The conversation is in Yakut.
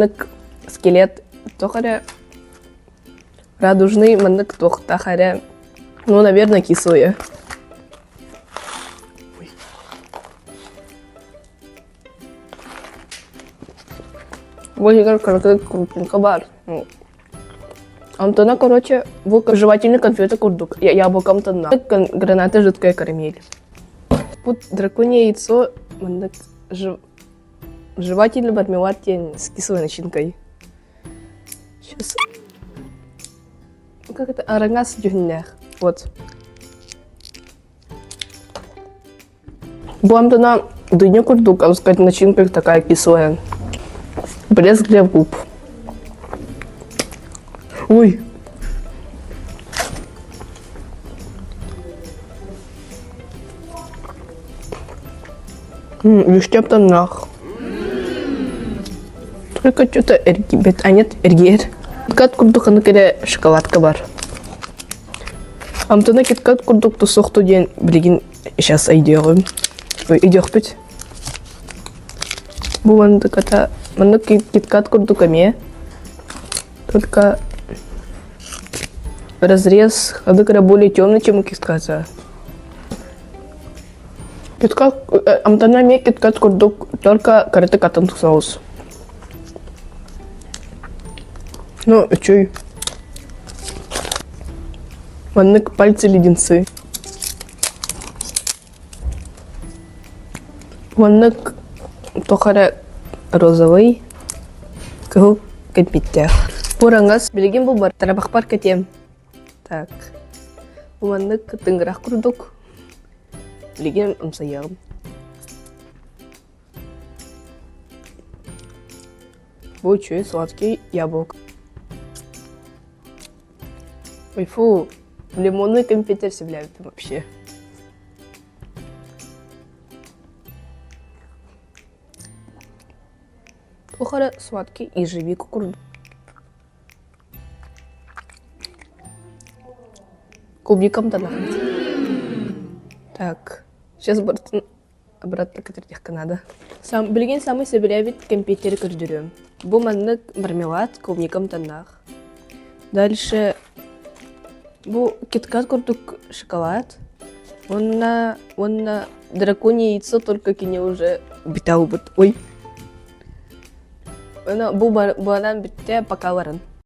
Маннык скелет туох эрэ радужный маннык туохтаах эрэ ну, наверное, кислые. Ой. Бу иһигэр кыракый крупинка баар. Антона, короче, бу жевательный конфета курдук. Яблоком амтанна. Граната жидкая карамель. Тут драконье яйцо маннык жевательный мармелад диэн с кислой начинкой. Сейчас. Как это? Араҥас дьүһүннээх. Вот. Бу амтана дыня курдук, а сказать, начинка такая кислая. Блеск для губ. Ой. Вишня амтаннаах. Только что-то эргийбэт. А нет, эргийэр. Киткат курдук аны кэрэ шоколадка бар. Амтана киткат курдук тусуохту диэн билигин сейчас өйдүөҕүм. Өйдүөхпүт. Бу маннык ата маннык киткат курдук эмиэ. Только разрез аны кэрэ более темный, чем у китката. Киткат амтана эмиэ киткат курдук, только кыратык атын соус. Ну, үчүй. Маннык пальцы леденцы. Маннык туох эрэ розовый кыһыл кэлбиттээх. Бураҥас билигин бу бар тарабахпар кэтиэм. Так. Бу маннык тыҥырах курдук. Билигин амсайыаҕым. Бу үчүгэй сладкий яблоко. Ой, фу, лимонный компьютер сөбүлээбитим вообще. Туох эрэ сладкий ежевика курдук. Клубникам да Так, сейчас барытын обратно көтүрдүөххэ надо. Сам, билигин самый сөбүлээбит кэмпиэттэри көрдөрүөм. Бу маннык мармелад клубникам таннаах. Дальше бу киткат курдук шоколад. Уонна, уонна драконье яйцо только кини уже бүтэ ылбыт. Ой. Уонна бу банан бүттэ пока баран.